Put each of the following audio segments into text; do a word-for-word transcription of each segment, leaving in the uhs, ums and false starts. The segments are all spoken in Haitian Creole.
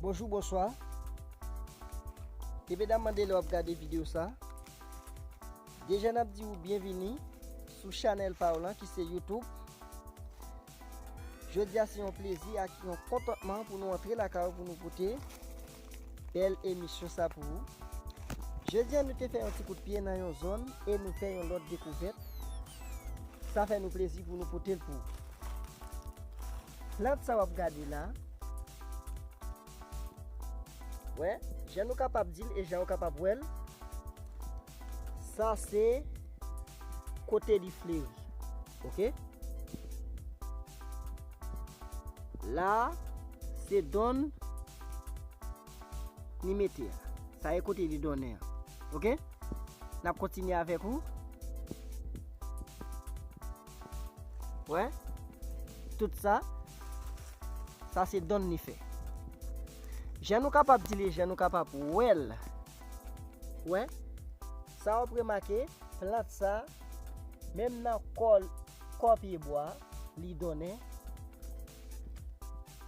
Bonjou, bonswa. Depi medam mande lè w ap gade videyo sa. Deja n ap di w byenvini sou chanèl pa w lan ki se YouTube. Jodi a se yon plezi ak yon kontantman pou nou antre lakay ou pou nou pote bèl emisyon sa pou ou. Jodi a nou te fè yon ti kout pye nan yon zòn e nou fè yon lòt dekouvèt. Sa fè nou plezi pou nou pote l pou ou. Plant sa w ap gade la, wè, jan nou kapab di l e jan w kapab wè l, sa se kote li fleri. Oke? La, se donn ni mete a. Sa e kote li donnen an. Oke? N ap kontinye avèk ou. Wè? Tout sa, sa se donn ni fè. Jan nou kapab di li, jan nou kapab wè l. Wè? Sa w ap remake, plant sa, menm nan kò, kò pyebwa, li donnen,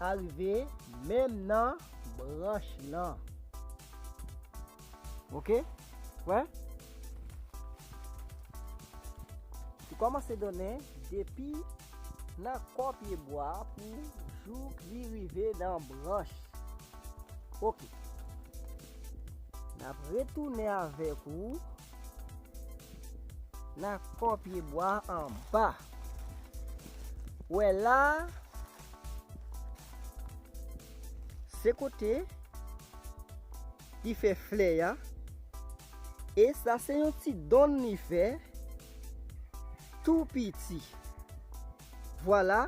arive menm nan branch lan. Oke? Wè? Li kòmanse donnen depi nan kò pyebwa pou jouk li rive nan branch. Oke. N ap retounen avèk ou nan kò pyebwa anba. Wè la, se kote li fè flè a. E sa se yon ti donn li fè tou piti. Vwala,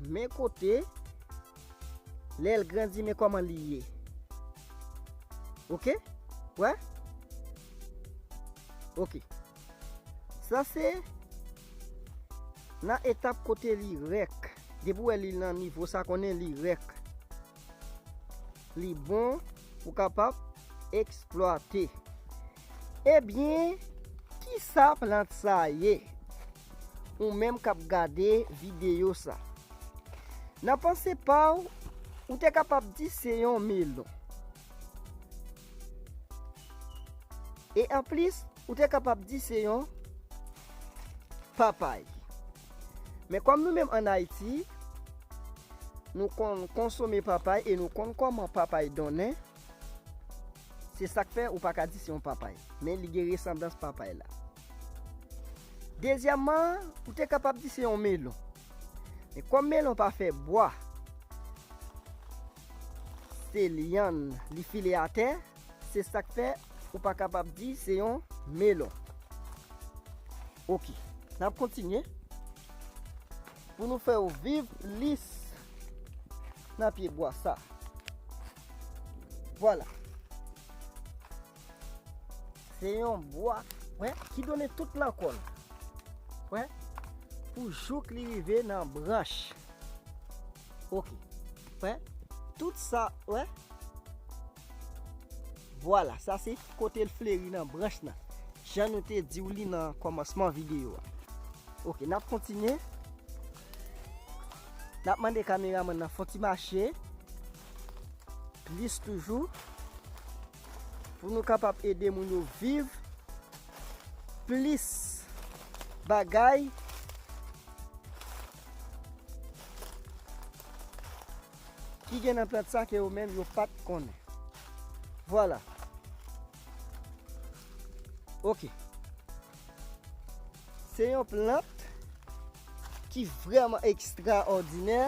men kote, lè l grandi, men kòman li ye. Oke? Wè? Oke. Sa se nan etap kote li rèk. Depi w wè li nan nivo sa, konnen li rèk. Li bon pou kapab eksplwate. Ebyen, kisa plant sa ye? Ou menm k ap gade videyo sa. Nan panse pa w, ou te kapab di se yon melon. E anplis, ou te kapab di se yon papay. Men kòm nou menm ann Ayiti, nou konn konsome papay e nou konn kòman papay donnen, se sa k fè ou pa ka di se yon papay. Men li gen resanblans papay la. Dezyèmman, ou te kapab di se yon melon. Men kòm melon pa fè bwa, se lyann li file atè, se sa k fè ou pa kapab di se yon melon. Oke, n ap kontinye pou nou fè w viv plis nan pyebwa sa. Vwala. Se yon bwa, wè, ki donnen tout nan kò l. Wè, pou jouk li rive nan branch. Oke. Wè, tout sa, wè. Vwala, sa se kote l fleri nan branch nan. Jan nou te di w li nan kòmansman videyo a. Oke, n ap kontinye. N ap mande kameramann nan fè yon ti mache plis toujou pou nou kapab ede moun yo viv plis bagay ki gen nan plant sa ke yo menm yo pa t konnen. Vwala. Oke. Se yon plant ki vrèman ekstraòdinè,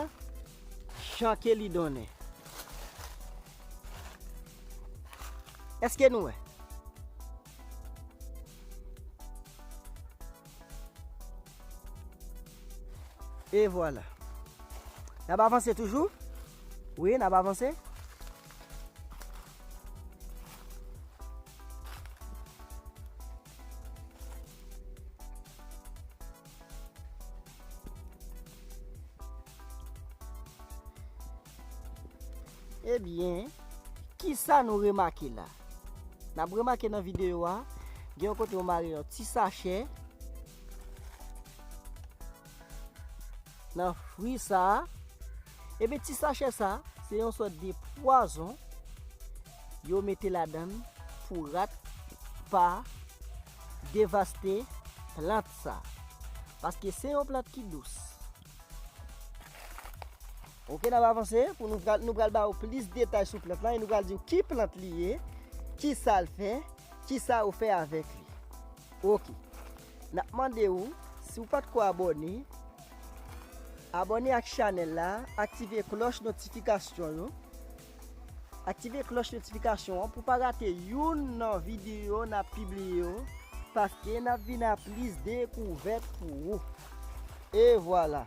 jan ke li donnen. Èske nou wè? E vwala. N ap avanse toujou? Wi, n ap avanse. Ebyen, kisa nou remake la? N ap remake nan videyo a, gen yon kote yo mare yon ti sachè nan fwi sa a. Ebyen, ti sachè sa a, se yon sòt de pwazon yo mete ladan l pou rat pa devaste plant sa. Paske se yon plant ki dous. Ok, n ap avanse pou nou pral, nou pral ba ou plis detay sou plant la e nou pral di w ki plant li ye, ki sa l fè, ki sa yo fè avèk li. Ok. N ap mande w, si w pa t ko abòne, abòne ak chanèl la, aktive klòch notifikasyon yo. Aktive klòch notifikasyon an pou pa rate youn nan videyo n ap pibliye yo, paske n ap vin ak plis dekouvèt pou ou. E vwala.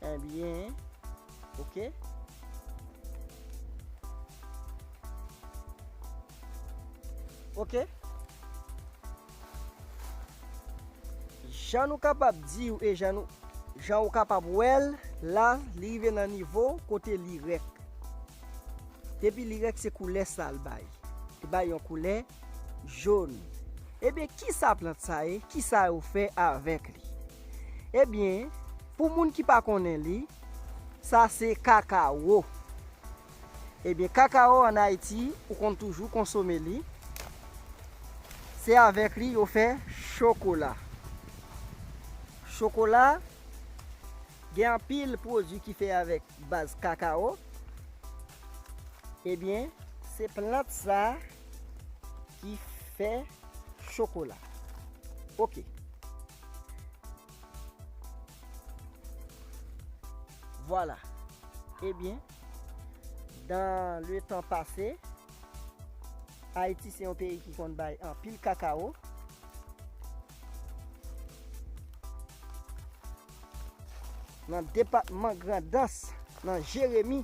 Ebyen, ok. Ok. Jan nou kapab di w e jan nou, jan ou kapab wè l, la, li rive nan nivo kote li rèk. Depi li rèk, se koulè sa l bay. Li bay yon koulè jòn. Ebyen, ki sa plant sa ye? Ki sa yo fè avèk li? Ebyen, pou moun ki pa konnen li, sa se kakawo. Ebyen, kakawo ann Ayiti, ou konn toujou konsome li. Se avèk li yo fè chokola. Chokola, gen anpil pwodui ki fè avèk baz kakawo. Ebyen, se plant sa ki fè chokola. Ok. Vwala. Ebyen, dans le temps passé, Ayiti se yon peyi ki konn bay anpil kakawo. Nan depatman Grandans, nan Jeremi,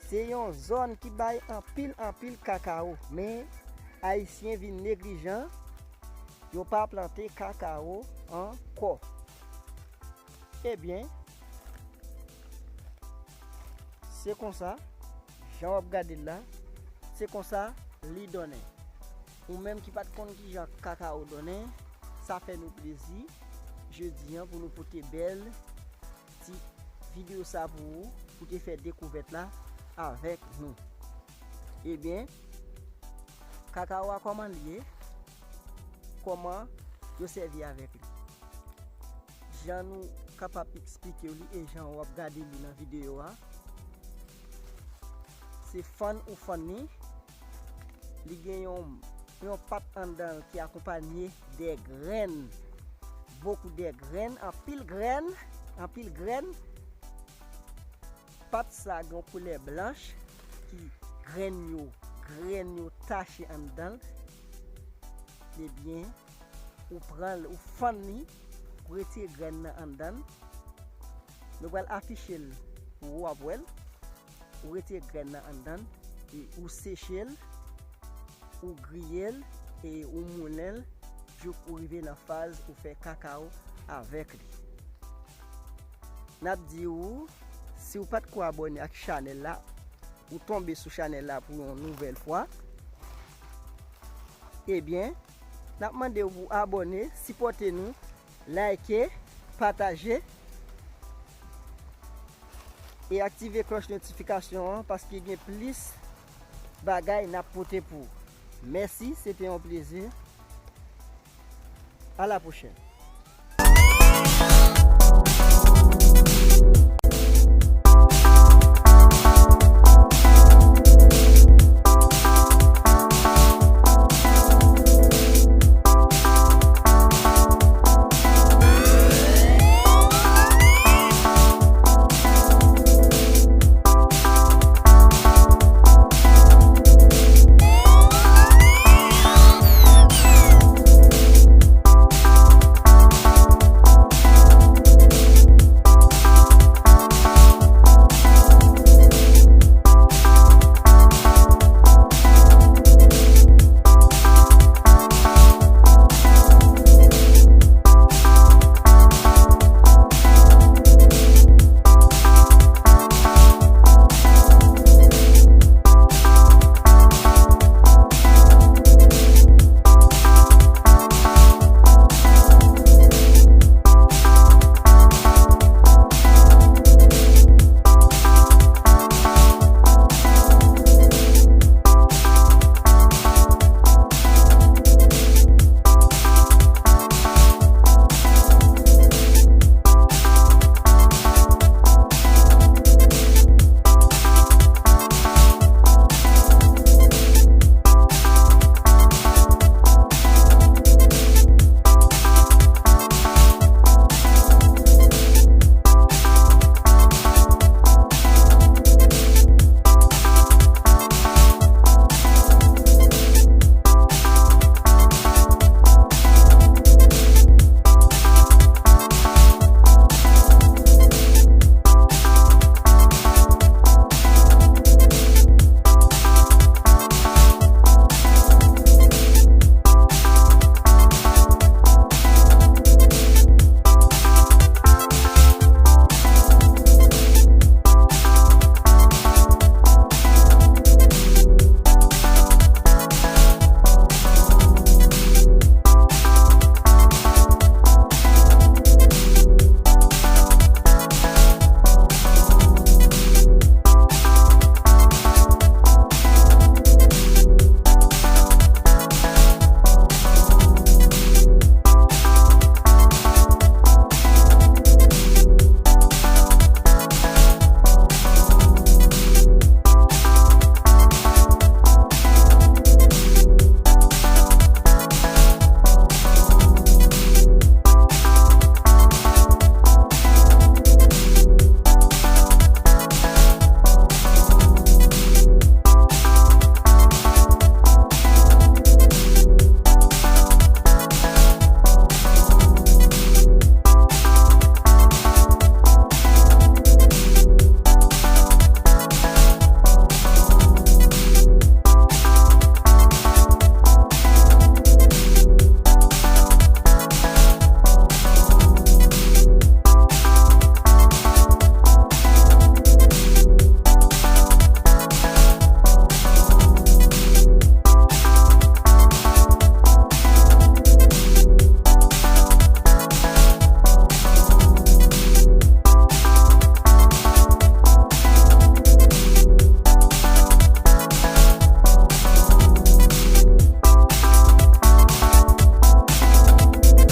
se yon zòn ki bay anpil, anpil kakawo. Men, Ayisyen vin neglijan, yo pa plante kakawo ankò. Ebyen, se konsa, jan w ap gade l la, se konsa li donnen. Ou menm ki pa t konn kijan kakawo donnen, sa fè nou plezi jodi an pou nou pote bèl ti videyo sa pou ou, pou te fè dekouvèt la avèk nou. Ebyen, kakawo a kòman li ye? Kòman yo sèvi avèk li? Jan nou kapab eksplike w li e jan w ap gade li nan videyo a, se fann ou fann li, li gen yon, yon pat anndan l ki akonpanye de grenn, bokou de grenn, anpil grenn, anpil grenn. Pat sa gen yon koulè blanch ki grenn yo, grenn yo tache anndan l. Ebyen, ou pran l, ou fann li, ou retire grenn nan anndan l. Nou pral afiche l pou ou, w ap wè l. Ou retire grenn nan anndan l, e ou seche l, ou griye l, e ou moulen l, jouk ou rive nan faz ou fè kakawo avèk li. N ap di ou, si w pa t ko abòne ak chanèl la, ou tonbe sou chanèl la pou yon nouvèl fwa, ebyen, n ap mande w pou abòne, sipòte nou, like, pataje e aktive klòch notifikasyon an, paske gen plis bagay n ap pote pou ou. Mèsi, se te yon plezi. A la pwochèn.